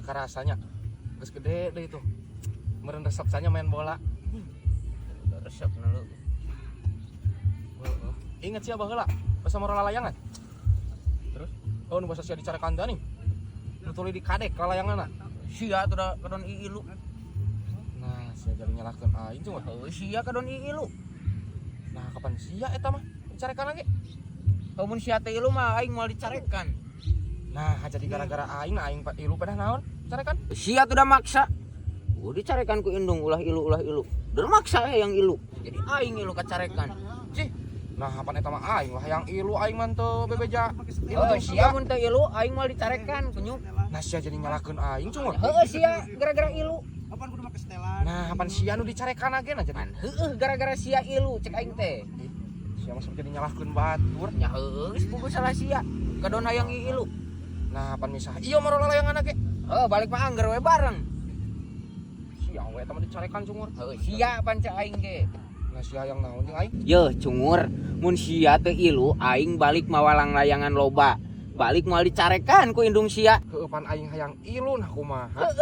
Teu karasanya. Geus gede deui tuh. Meureun resep nya main bola. Resep na lu. Heeh. Ingat sia baheula pas sama layangan. Terus? Oh, nu basa sia dicarekan teh nih. Nu tuluy dikadek lalayanganna. Sia tuh da kadon iilu. Nah, sia jadi nyalahkeun aing cuma. Heuh, sia kadon iilu. Nah, kapan sia eta mah dicarekan lagi? Mun sia teh ilu mah aing moal dicarekan. Nah, jadi gara-gara aing, nah aing ilu pada naon? Carekan? Sia tuh udah maksa. Gua dicarekan ku indung ulah ilu, ulah ilu. Udah maksa ya yang ilu. Jadi aing ilu kacarekan. Cih. Nah, kapan eta mah aing lah yang ilu, aing mah teu bebeja. Ilu Oh, teh sia mun teu ilu aing moal dicarekan kunyuk. Nah, sia jadi nyalahkeun aing cuma. Heuh, sia gara-gara ilu. Nah, kapan sia nu dicarekan lagi nah jadi. Pan heueuh gara-gara sia ilu cek aing teh. Sia masuk jadi nyalahkeun batur. Nya heueuh geus puguh salah sia. Kadon hayang ilu. Nah, kapan misah iya mah layangan ge. Heuh, balik mah angger we bareng. Sia we eta mah dicarekan cungur. Heuh, sia pan cek aing ge. Nah, sia yang naon jeung aing? Yeuh cungur, mun sia teu ilu aing balik mawa langlayangan loba. Balik moal dicarekan ku indung sia. Heueuh, pan aing hayang ilu, nah kumaha?